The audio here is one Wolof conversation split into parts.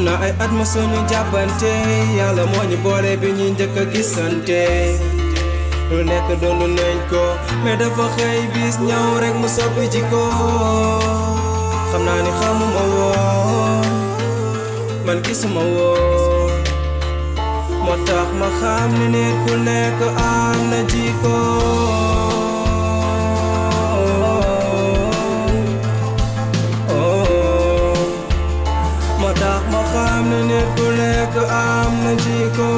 na ay at ma suñu jàppante yàlla moo ñu boole bi ñuy njëkk a gisante lu nekk doonu nañ ko mais dafa xëy bis ñëw rek mu soppi jikko xam naa ni xamuma woon man gisuma woon moo tax ma xam ni nit ku nekk am na jikko moo tax ma xam ni nit ku nekk am na jikko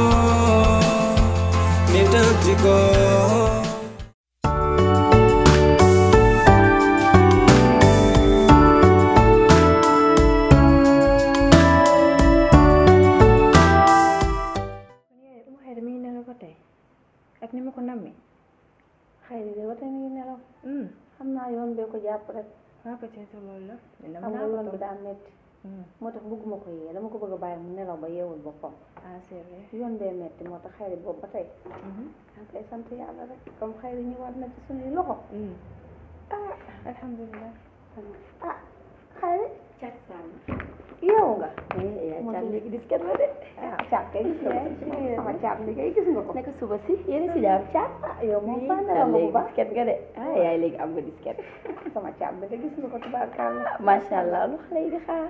nit ak jikko ak ni ma ko nammi xëy na ba tey mi ngi nelaw xam naa yoon bee ko jàpp rek peut-être loolu la xam nga yoon bi daa metti moo tax bëgguma ko yee dama ko bëgg a bàyyi mu nelaw ba yeewul boppam c'est vrai yoon bee metti moo tax xëy boobu ba tey danga koy sant yàlla rek comme xëy na ñëwaat na ci suñuy loxo alhamdulilah xëy na cat sàmm yow nga cat léegi disket la de cat kay gis nga ko sama cat li kay gis nga ko naka suba si yéen si jaar cat yow moom faa nelaw nga bu baax disket nga de yaay léegi am nga disket sama cat bi nga gis nga ko tubaarkàlla macha allah lu xale yi di xaar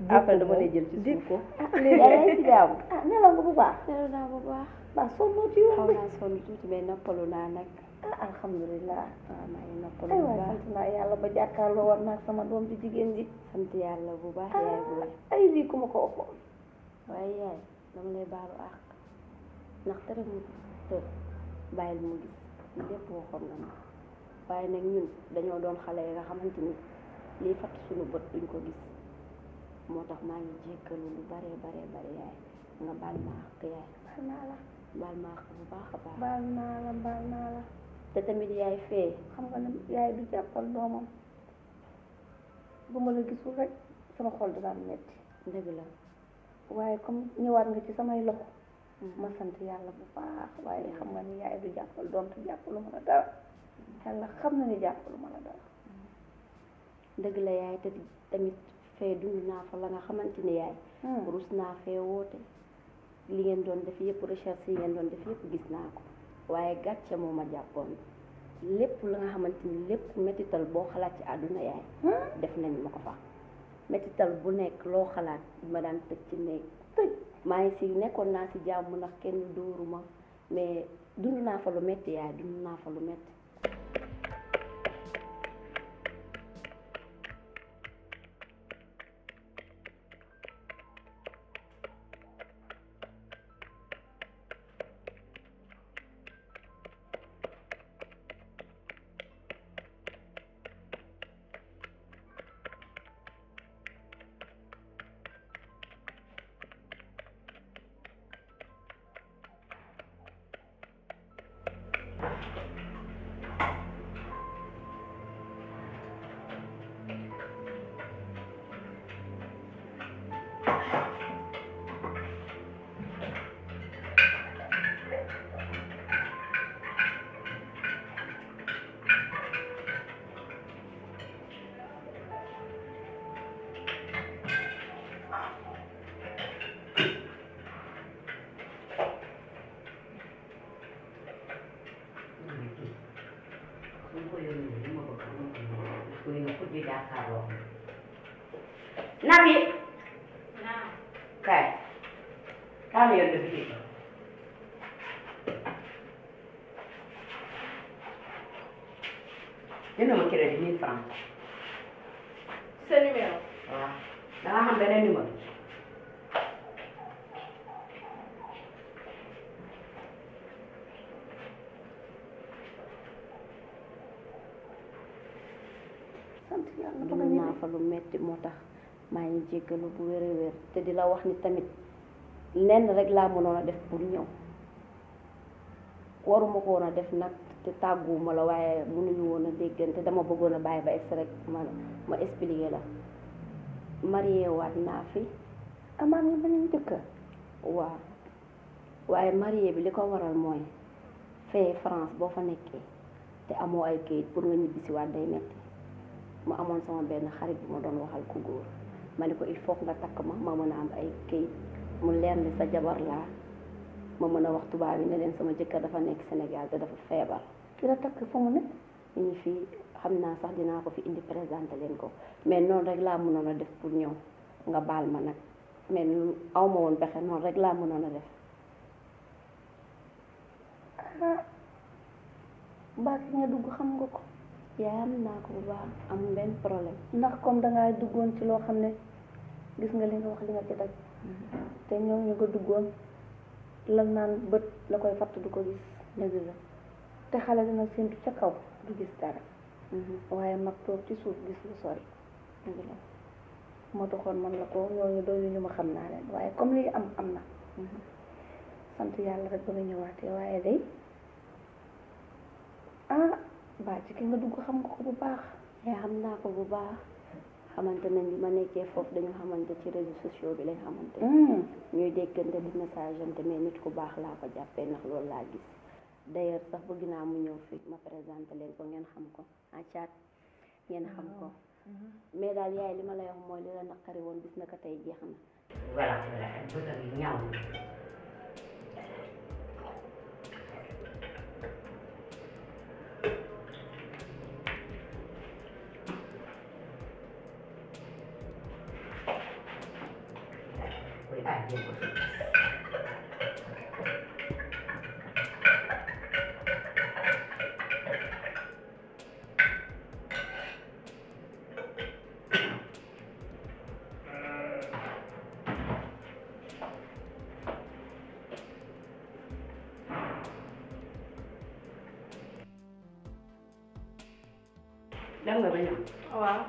après dama lay jël ci suuf ko yaay si jaamu nelaw nga bu baax nelaw naa bu baax ba sonnoo ci yoon xaw bi naa sonn tuuti mais noppalu naa nag alhamdulilah waaw maa ngi noppalu ay bu waay baax sant naa yàlla ba jàkkaarloo war naa sama doom ji jigéen ji sant yàlla bu baax yaay booy ay lii ku ma ko waxoon waaye yaay dama lay baalu àq ndax tere mu tër bàyyil mu gis lépp waxoon na ma waaye nag ñun dañoo doon xale yi nga xamante ni lii fatt suñu bët duñ ko gis moo tax maa ngi jéggalu lu bare yaay nga baal ma àq yaay baal naa la baal ma àq bu baax a baax baal naa la te tamit yaay fee xam nga ne yaay du jàppal doomam bu ma la gisul rek sama xol da daan metti dëgg la waaye comme ñëwaat nga ci samay loxo ma sant yàlla bu baax waaye xam nga ni yaay du jàppal doom te jàppalu ma la dara yàlla xam na ni jàppalu ma la dara dëgg la yaay te tamit fee dund naa fa la nga xamante ni yaay rus naa fee woote li ngeen doon def yëpp recherche yi ngeen doon def yëpp gis naa ko waaye gàcce moo ma jàppoon lépp la nga xamante ni lépp métital boo xalaat ci àdduna yaay def nañ ma ko fa métital bu nekk loo xalaat ma daan tëj ci néeg tëj maa ngi si nekkoon naa si jàmm ndax kenn dóoruma mais dund naa fa lu metti yaay dund naa fa lu metti Nafi kay kamu yor de bitik jënd ma crédit 1000 francs sa numéro waaw da nga xam beneen numéro sant yàlla ba nga dund naa ñëwee fa lu metti moo tax maa ngi jéggalu bu wér a wér te di la wax ni tamit lenn rek laa mënoon a def pour ñëw waruma ko woon a def nag te tàgguwuma la waaye mënuñu woon a déggante dama bëggoon a bàyyi ba egsi rek ma expliquer la marié waat naa fi amaat nga beneen jëkkër waaw waaye marié bi li ko waral mooy fee France boo fa nekkee te amoo ay kayit pour nga ñibbisi waat day metti ma amoon sama benn xarit bu ma doon waxal ku góor ma ne ko il faut nga takk ma mën a am ay këyit mu leer ni sa jabar laa ma mën a wax tubaab yi ne leen sama jëkkër dafa nekk Sénégal te dafa feebar. ki la takk fu mu ne ñu ngi fii xam naa sax dinaa ko fi indi présenté leen ko mais noonu rek laa mënoon a def pour ñëw nga baal ma nag mais aw ma woon pexe noonu rek laa mënoon a def. ah mbaa ki nga dugg xam nga ko yaay am naa ko bu baax amul benn problème. ndax comme dangaa duggoon ci loo xam ne gis nga li nga wax li nga ci daj te ñoom ñu nga duggoon lan naan bët la koy fatt du ko gis dëgg la te xale dina séntu ca kaw du gis dara waaye mag toog ci suuf gis lu sori dëgg la moo taxoon man la ko ñooñu doon ñu ma xam naa leen waaye comme lii am na sant yàlla rek ba nga ñëwaatee waaye day ah baa ci ki nga dugg xam nga ko bu baax yaa xam naa ko bu baax xamante nañ bi ma nekkee foofu dañu xamante ci réseaux sociaux bi lañ xamante ñuy déggante di message ante mais nit ku baax laa ko jàppee ndax loolu laa gis d'ailleurs sax bëgg naa mu ñëw fii ma présenté leen ko ngeen xam ko en chat ngeen xam ko mais daal yaay li ma lay wax mooy li la naqari woon bis na ko tey jeex na. voilà voilà bëgg yi ñaaw dem nga ba ñëw. waaw.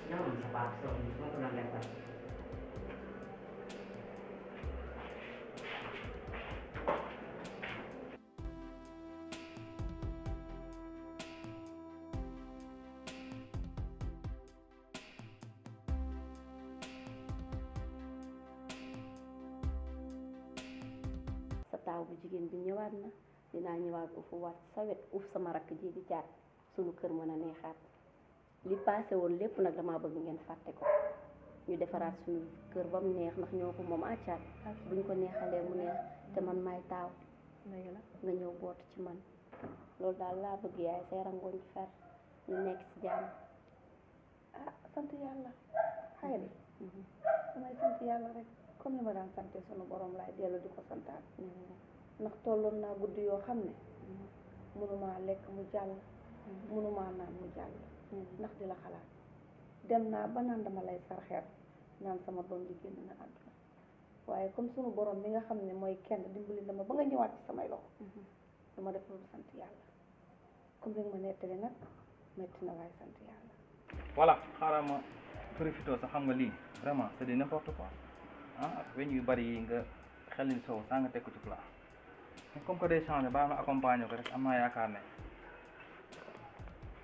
non sa baax soo ma ko doon defal. sa taaw bu jigéen bi ñëwaat na dinaa ñëwaat ufu waat sa wet uf sama rakk ji di caat sunu kër mën a neexaat li passé woon lépp nag damaa bëgg ngeen fàtte ko ñu defaraat sunu kër ba mu neex ndax ñoo ko moom àccaat buñ ko neexalee mu neex te man may taaw nga ñëw bootu ci man loolu daal laa bëgg yaay say rangooñ fer ñu nekk ci jàmm. ah sant yàlla xëy na damay sant yàlla rek comme ni ma daan sante sunu borom laay dellu di ko santaat ndax tolloon naa guddi yoo xam ne mënumaa lekk mu jàll mënumaa naan mu jàll ndax di la xalaat dem naa ba naan dama lay sarxeer naan sama doom ji génn na àdduna waaye comme sunu borom mi nga xam ne mooy kenn dimbali dama ba nga ñëwaat ci samay loxo dama def loolu sant yàlla comme li nga ma nettali nag metti na waaye sant yàlla. voilà xaaral ma profité sax xam nga lii vraiment c'est du n'importe quoi ah weñ yu bari yi nga xelil sow saa nga teg ko ci plat mais comme que day changé baa ma accompagner ko rek am naa yaakaar ne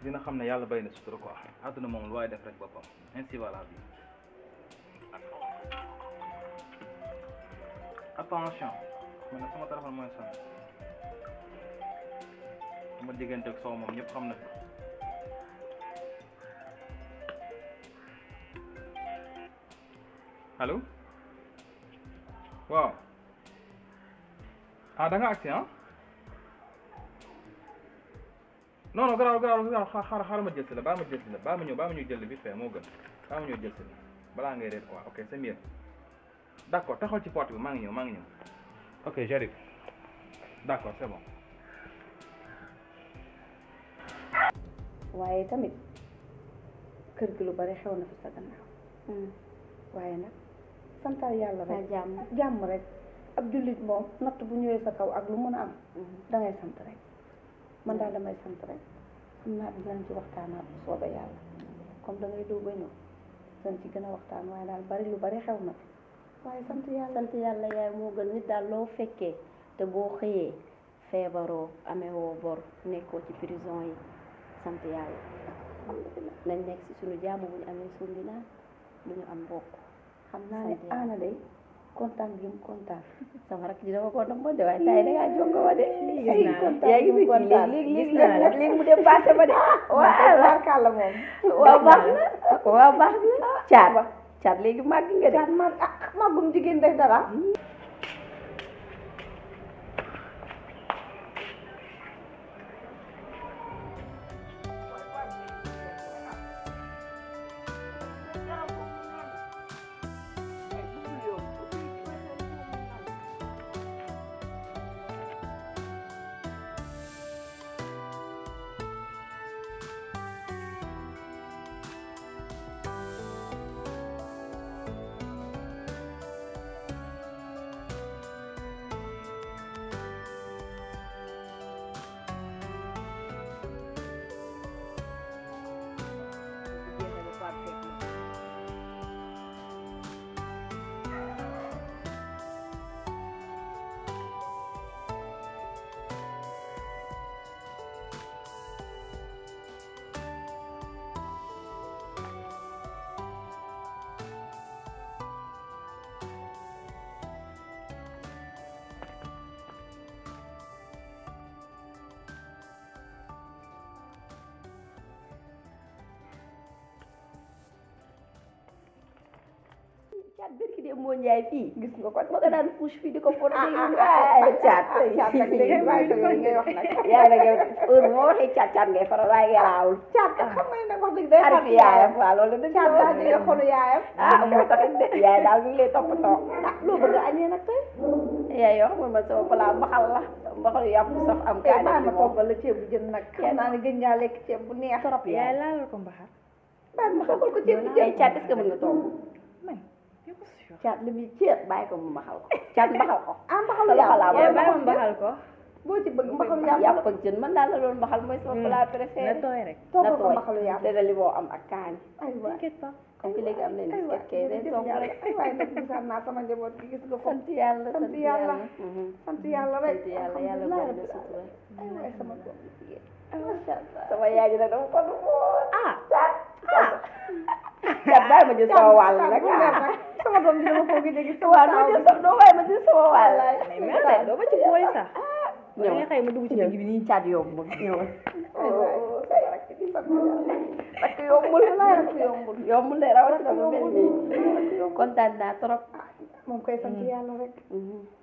dina xam ne yàlla bay na sutura quoi àdduna moom lu waay def rek boppam ainsi voilà bi attention man nag sama téléphone mooy sonn sama diggante ak sow moom ñëpp xam na ko allo waaw ah da nga agsi ah non non garaaw xaaral ma jël si la baa ma ñëw jël vite fait moo gën baa ma ñëw jël si la balaa ngay reet quoi ok c'est mieux d'accord taxal ci porte bi maa ngi ñëw ok j'arrive d'accord c'est bon. waaye tamit kër gi lu bari xew na fi sa gannaaw waaye nag santal yàlla rek jàmm rek ab jullit moom natt bu ñëwee sa kaw ak lu mën a am dangay sant rek man daal damay sant rek xam naa dinañ ci waxtaanaat bu soobee yàlla comme dangay doog a ñëw dañ ci gën a waxtaan waaye daal bari lu bari xew na fi waaye sant yàlla yaay moo gën nit daal loo fekkee te boo xëyee feebaroo amee woo bor nekkoo ci prison yi sant yàlla nañ nekk ci suñu jàmm bu ñu amee suñu dinaa lu ñu am bokk xam naa ne aana day kontaan gi mu kontaan sama rakk ji dama ko nam de waaye tay da ngaa jongo wa de yaa ngi kontaan léegi mu dem passé ba de waaw barkalla moom waaw baax na caat léegi màgg nga de caat màggum jigéen def dara caat birki de moo njaay fii gis nga ko ma nga daan puus fii di ko for caat nag dégg bàyyi ko ngay wax nag yaa nag heure moo waxee caat ngay faral waaye garaawul caat xam nga nag wax dëgg day xarit yaayam waaw loolu dëgg caat daa jege xolu yaayam moo taxit de yaay daal mi ngi lay toppatoo loo bëgg a añee nag tey yaay yoo xam nga man sama plat mbaxal la mbaxalu yàpp saf am kaani baa ma toggal la ceeb bu jën nag xam naa ne gën ngaa lekk ceeb bu neex trop yaay laalal ko mbaxal baa ma toggal ko ceeb bu jën caat est-ce que mën nga togg man yow ko sûr caat li muy ceeb bàyyi ko mu mbaxal ko caat mbaxal ko mbaxalu yàpp yaay bàyyi ma mbaxal ko boo ci bëgg mbaxalu yàpp ak jën man daal la loolu mbaxal mooy sama plat préféré na tooy rek toggal ko mbaxalu yàpp dana li moo am ak kaani ay waay t'inquiète pas comme que léegi am nañ biscuit kay day togg rek ay waay nag gisaan naa sama njaboot gi gis nga ko sant yàlla sant yàlla sant yàlla rek sant yàlla yàlla bari na sutura ay waay sama doom bi jigéen sama yaay ji nag dama ko caat bàyyi ma jël sama wàll nag sama doom ji dama ko gis gis waaw doo jël sama doo bàyyi ma jël sama wàll mais merde doo ma ci boole sax ñëw nga xëy ma dugg ci digg bi nii caat yombul ñëwal ak yombul yombul de rawatina mu mel nii kontaan naa trop moom koy sant yàlla rek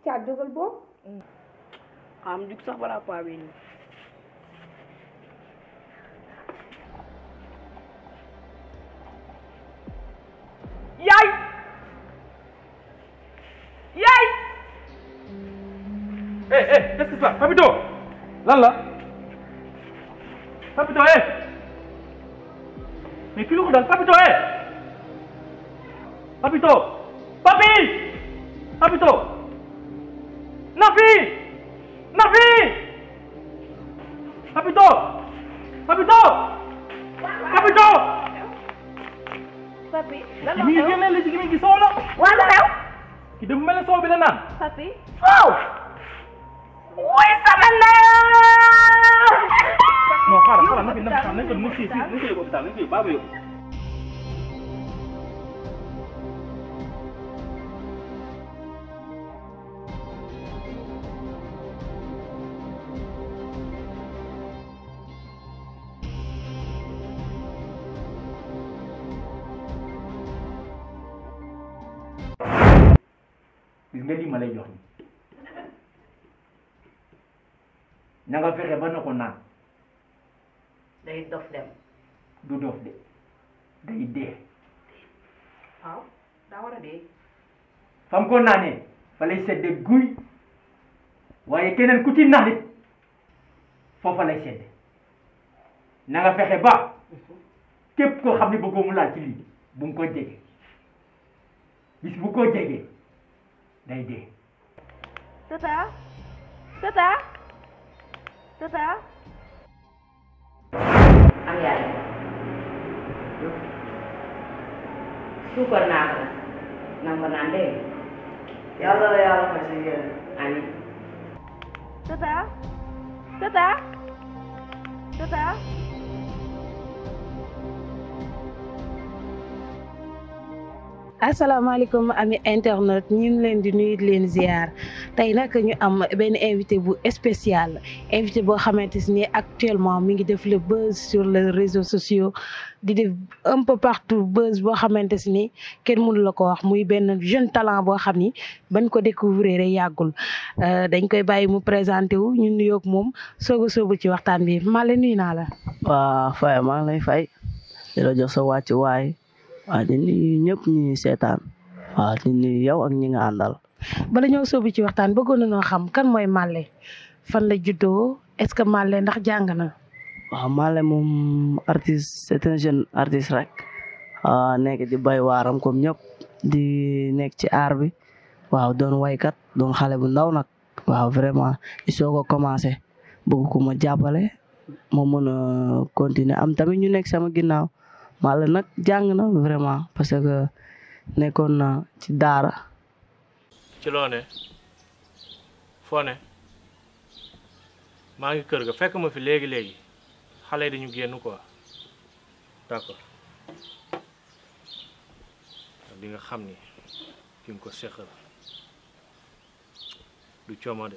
caat jógal boobu am jug sax balaa paa bi nii yaay qu'est-ce qui se passe Papito lan la Papito mais kii lu ko dal Papito Papito Papito Nafi Papito papi lan ki mi ngi génne la ci gi mi ngi soow la waa la xew ki dafa mel ne soow bi la naan papi waaw wuy sama ndey non xaaral nañ ko mu fii nañ ko yóbbu hôpital nañ ko yóbbu baaba yóbbu gis nga lii ma lay jox ni na nga fexe ba na ko naan day dof dem. du dof de day dee waaw daa war a dee. fam ko naanee fa lay sedde guy waaye keneen ku ci naan it foofa lay sedde na nga fexe ba képp koo xam ne bëggoo mu laal ci lii bu mu ko jege bis bu ko jegee day dee tata tata tata am yaay suukar naa ko nag ko naan dégg yàlla la yàlla fay sa yéene amiin tata tata tata asalaamaaleykum ami internet ñu ngi leen di nuyu di leen ziar tey nag ñu am benn invité bu spécial invité boo xamante ni actuellement mi ngi def le buzz sur les réseaux sociaux di def un peu partout buzz boo xamante ni kenn mënu la ko wax muy benn jeune talent boo xam ni bañ ko découvrir rek yàggul dañ koy bàyyi mu présenté wu ñu nuyoog moom soog a soobu ci waxtaan bi maa la nuyu naa la. waa Faye maa ngi lay fay di la jox sa wàccuwaay. waaw di nuyu ñëpp ñi seetaan waaw di nuyu yow ak ñi nga àndal. bala ñëw sóobu ci waxtaan bëggoon nañoo xam kan mooy Malle fan la juddoo est-ce que Malle ndax jàng na. waaw Malle moom artiste c'est un jeune artiste rek nekk di bay waaram comme ñëpp di nekk ci art bi waaw doon waykat doon xale bu ndaw nag waaw vraiment di soog a commencé bëgg ko ma jàppale moo mën a continuer am tamit ñu nekk sama ginnaaw. Malle nag jàng na vraiment parce que nekkoon na ci daara. ci loo ne foo ne maa ngi kër ga fekk ma fi léegi xale dañu génn quoi d'accord di nga xam ni ki nga ko seqal du coomo de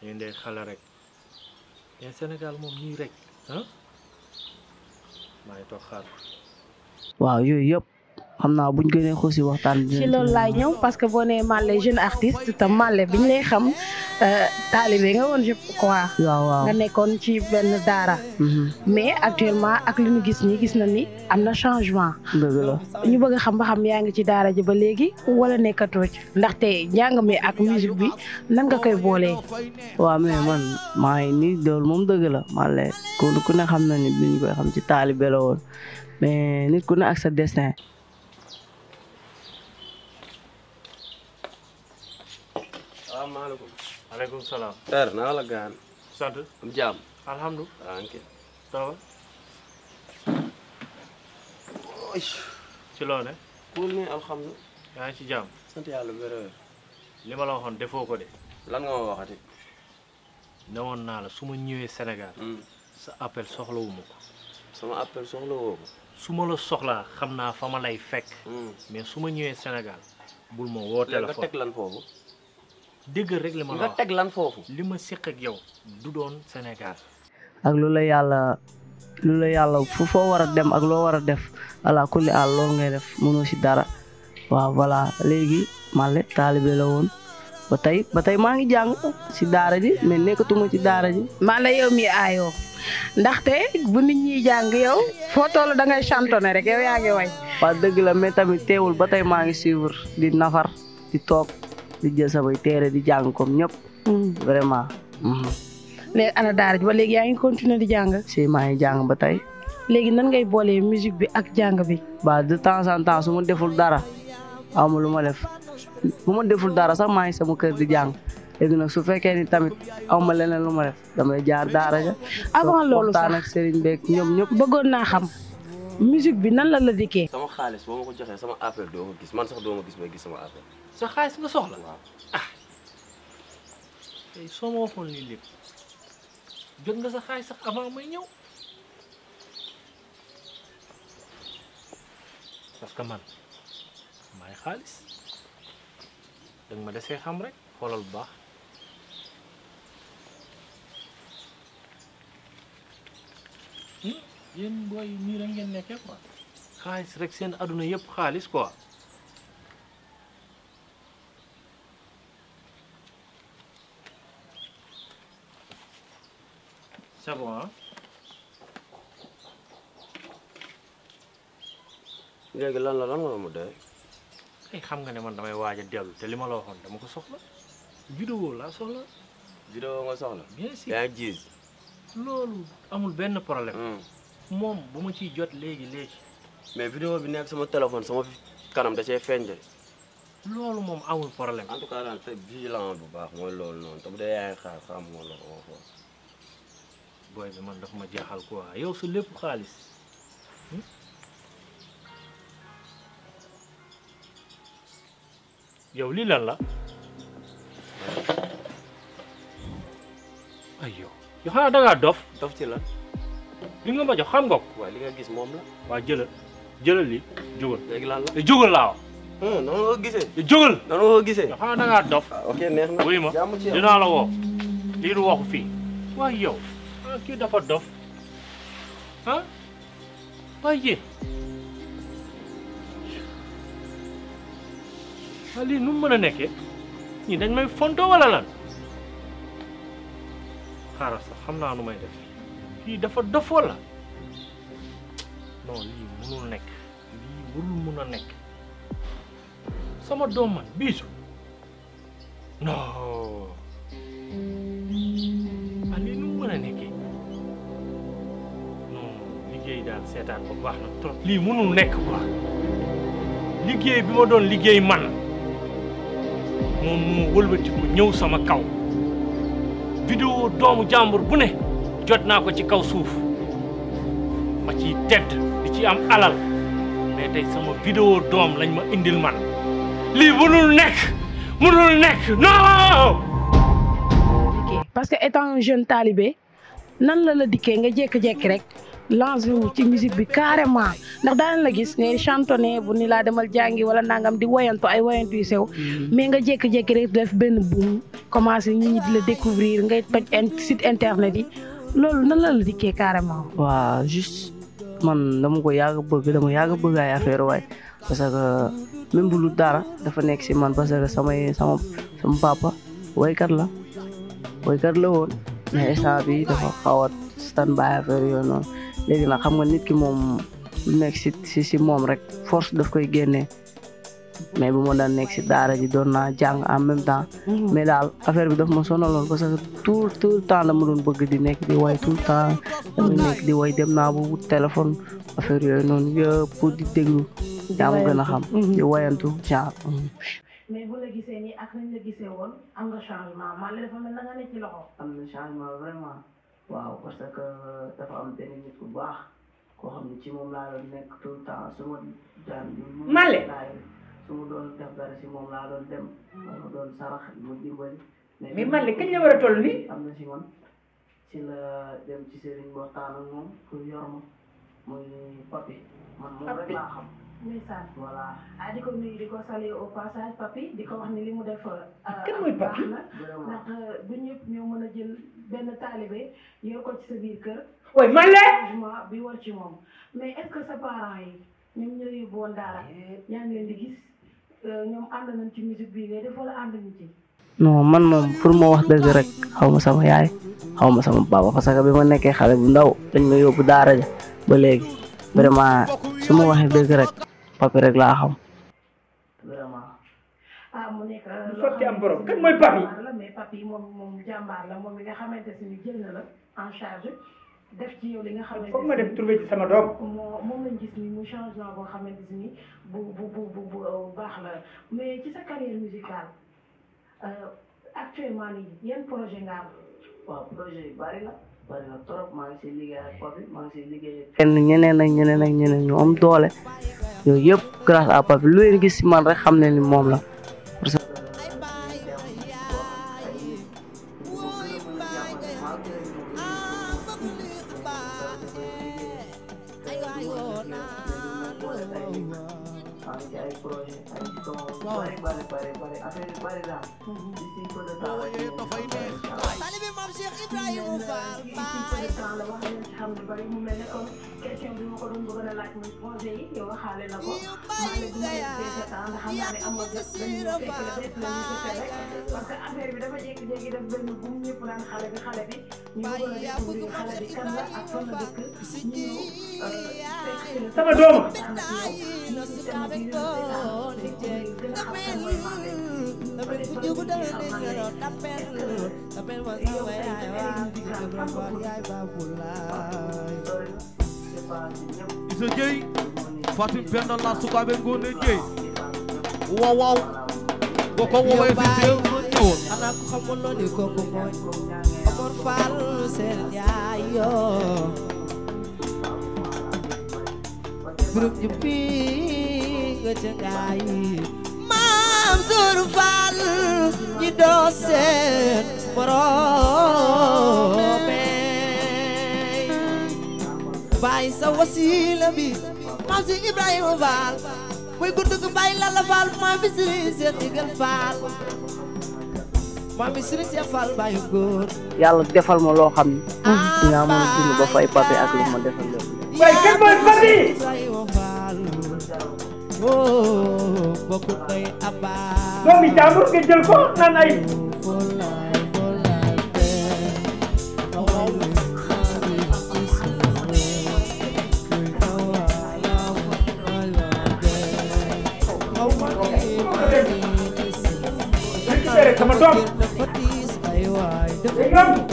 ñu ndey xale rek mais Sénégal moom ñii rek ah. maa ngi toog xaar. waaw yooyu yëpp xam naa buñ gënee xuusi waxtaan bi. ci loolu laay ñëw parce que boo nee Malle jeune artiste te Malle biñ lay xam taalibe nga woon je crois. waaw nga nekkoon ci benn daara. mais actuellement ak li ñu gis nii gis na ni am na changement. dëgg la ñu bëgg a xam ba xam yaa ngi ci daara ji ba léegi wala nekkatoo ci ndaxte njàng mi ak musique bi nan nga koy boolee. waaw mais man maa ngi nii loolu moom dëgg la Malle ku ne xam na ni bi ñu koy xam ci taalibe la woon mais nit ku ne ak sa destin. maaleykum. maaleykum salaam. père naa la gaan. sant. am jàmm. alhamdulilah. ah ok. toogal. ci loo ne. pour ni alhamdulilah. yaa ngi ci jàmm. sant yàlla wér. li ma la waxoon defoo ko de. lan nga ma waxati. newoon naa la su ma ñëwee Sénégal. sa appel soxlawuma ko. sama appel soxlawoo ko. su ma la soxlaa xam naa fa ma lay fekk. mais su ma ñëwee Sénégal bul ma woo téléphone nga teg lan foofu. dégg rek li ma la wax nga teg lan foofu. li ma séq ak yow du doon Sénégal. ak lu la yàlla fu foo war a dem ak loo war a def ala kulli àll loolu ngay def mënoo si dara waaw voilà léegi Malle taalibe la woon ba tey maa ngi jàng si daara ji mais nekkatuma ci daara ji. Malle yow mi aayoo ndaxte bu nit ñi jàng yow foo toll da ngay chantonné rek yow yaa ngi way. waaw dëgg la mais tamit teewul ba tey maa ngi suivre di nafar di toog di jël samay téere di jàng comme ñëpp. vraiment. léegi ana daara ji ba léegi yaa ngi continuer di jàng. si maa ngi jàng ba tey. léegi nan ngay boolee musique bi ak jàng bi. ba de temps en temps su ma deful dara awma lu ma def bu ma deful dara sax maa ngi sama kër di jàng léegi nag su fekkee ni tamit awma leneen lu ma def damay jaar daara ja. avant loolu sax waxtaan ak Serigne beeg ñoom ñëpp. bëggoon naa xam musique bi nan la dikkee. sama xaalis boo ma ko joxee sama appel doo ko gis man sax doo ma gis may gis sama appel. sa xaalis nga soxla. waaw tey soo ma waxoon lii lépp jot nga sa xaalis sax avant may ñëw parce que man maay xaalis danga ma desee xam rek xoolal bu baax yéen booy nii rek ngeen nekkee quoi xaalis rek seen adduna yëpp xaalis quoi. c'est bon ah. léegi lan nga ma doy. ay xam nga ne man damay waaj a dellu te li ma la waxoon dama ko soxla. vidéo laa soxla. vidéo nga soxla. bien sûr yaa ngi gis. loolu amul benn problème. moom bu ma ciy jot léegi. mais vidéo bi nekk sama téléphone sama kanam da cee feeñ de. loolu moom amul problème. en tout cas daal te vigilant bu baax mooy loolu noonu te bu dee yaa ngi xaar xam nga la ko waxoon. booy bi man dafa ma jaaxal quoi yow su lépp xaalis. yow lii lan la. ay yow xanaa da ngaa dof. dof ci la. li nga ma jox xam nga ko. waaw li nga gis moom la. waa jëlal. jëlal li jógal léegi lan la jógal laa wax noonu nga ko gisee jógal noonu nga ko gisee xanaa da ngaa dof ok neex na wuy ma dinaa la woo lii du waxu fii waaye yow kii dafa dof ah waaye yéen waaye lii nu mu mën a nekkee ñii dañ may fonto wala lan xaaral sax xam naa nu may def kii dafa dof wala non lii mënul nekk lii warul mun a nekk sama doom man biisu non ah lii nu mu mën a nekkee non liggéey daal seetaan ko baax na trop lii mënul nekk quoi liggéey bi ma doon liggéey man moom moo wëlbatiku ñëw sama kaw vidéo doomu jàmbur bu ne jot naa ko ci kaw suuf ma ciy tedd di ci am alal mais tey sama vidéo doom lañ ma indil man lii mënul nekk non. parce que étant un jeune talibé nan la dikkee nga jékki-jékki rek lancé wu ci musique bi carrément ndax daan la gis ngay chantonné bu ni laa demal jàngi wala nangam di woyantu ay woyantu yu sew mais nga jékki-jékki rek def benn boom commencé nit ñi di la découvrir ngay toj site internet yi loolu nan la dikkee carrément. waaw juste man dama ko yàgg bëgg ay affaire waay parce que même bu lu dara dafa nekk si man parce que sama papa waykat la woon mais instant bi dafa xaw a stand by affaire yooyu noonu léegi nag xam nga nit ki moom lu nekk si moom rek force daf koy génnee mais bu ma daan nekk si daara ji doon naa jàng en même temps mais daal affaire bi daf ma sonaloon parce que tout le temps dama doon bëgg di nekk di way tout le temps dama nekk di way dem naa bu wut téléphone affaire yooyu noonu yëpp pour di déglu yaa ma gën a xam di wayantu genre mais bu la gisee nii ak nañ la gisee woon am nga changement man la dafa mel na nga ne ci loxo. am na changement vraiment waaw parce que dafa am benn nit ku baax koo xam ne ci moom laa doon nekk tout le temps su ma daan Male su ma doon def dara si moom laa doon dem ma doon sarax ma dimbali mais Male kañ la war a toll nii am na si man si la dem ci sëriñ waxtaan ak moom pour yor ma muy papi man moom rek laa xam ndeysaan voilà di ko nuyu di ko saluer au passage papi di ko wax ni li mu def kan mooy papi ndax du ñëpp ñoo mën a jël benn taalibe yor ko ci sa biir kër way Male changement bi war ci moom mais est-ce que sa parents yi ñoom ñoo yóbbu woon daara yaa ngi leen di gis ñoom ànd nañ ci musique bii ngay def wala ànd nañ ci non man moom pour ma wax dëgg rek xaw ma sama yaay xaw ma sama papa parce que bi ma nekkee xale bu ndaw dañ ma yóbbu daara ja ba léegi vraiment su ma waxee dëgg rek papi rek laa xam vraiment mu nekk sotti am borom kan mooy papi la mais papi moom jàmbaar la moom mi nga xamante ni jël na la en charge def ci yow li nga xamante foog ma dem trouvé ci sama doom moom lañ gis ni mu changement boo xamante ni bu baax la mais ci sa carrière musicale actuellement nii yan projet nga am waaw projet yi bari na trop maa ngi siy liggéey ak papi maa ngi siy liggéey kenn ñeneen ñu am doole yooyu yëpp grâce à papi lu leen gis si man rek xam ne ni moom la parce que sama doom Isa Dieye Fatim Penda la sukaabe ngoone Dieye waaw boo ko woowee fi teew ñëwoon ana ko xamoon ni kooku mooy Omar Fall seen yaay yoo birum ji bii nga ca ngaay maam Sour Fall ñi doo seen moroome bàyyi sa wasiila bi maam si Ibrahima Fall muy gudd gu bàyyi Lalla Fall maam bi Serigne Cheikh Ndigal Fall maam bi Serigne Cheikh Fall bàyyi góor yàlla defal ma loo xam ne dinaa mën a dund ba fay papi ak lu ma defal lépp. waaye kan mooy papi bokku tay abba doomi jàmbur nga jël ko naan ay sama doom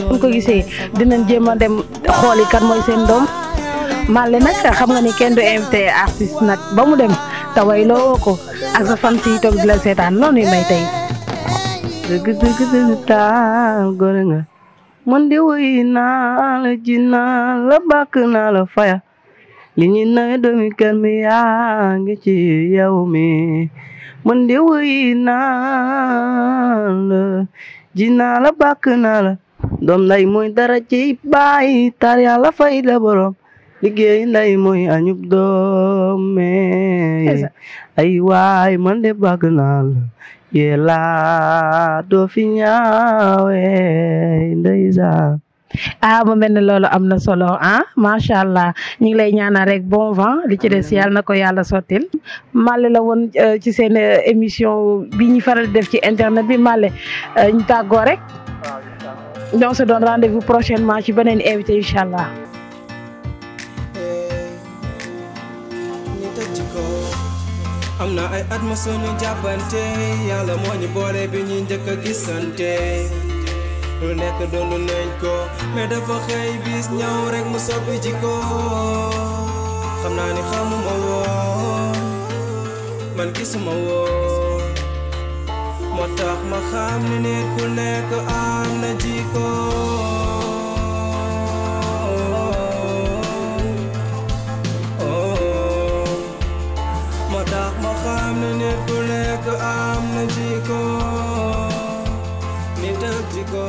buñ ko gisee dinañ jéem a dem xooli kan mooy seen doom Malle nag xam nga ni kenn du invité artiste nag ba mu dem te wayloo ko ak sa fan si toog di la seetaan loolu may tey dëgg taal gore nga man de woy naa la ji naa la bàkk naa la faya li ñu nawe doomi kër mi yaa ngi ci yow mi man de woy naa la ji naa la bàkk naa la doom nday mooy dara ci baay tar yàlla fay la borom liggéey nday mooy añub doome ay waay man de bàkk naa la yela doo fi ñaawe ndeysaan mu mel ne loolu am na solo macha allah ñu ngi lay ñaanal rek bon vent li ci des yàlla na ko yàlla sottil Malle la woon ci seen émission bi ñu faral def ci internet bi Malle ñu tàggoo rek donc on se donne rendez-vous prochainement ci beneen invité incha allah. am na ay at ma sunu jàppante yàlla moo ñu boole bi ñu njëkk a gisante lu nekk doon nañ ko mais dafa xëy bis ñëw rek mu soppi jikko xam naa ni xamuma woon man gisuma woon moo tax ma xam ne nit ku nekk am na jikko moo tax ma xam ne nit ku nekk am na jikko nit ak jikko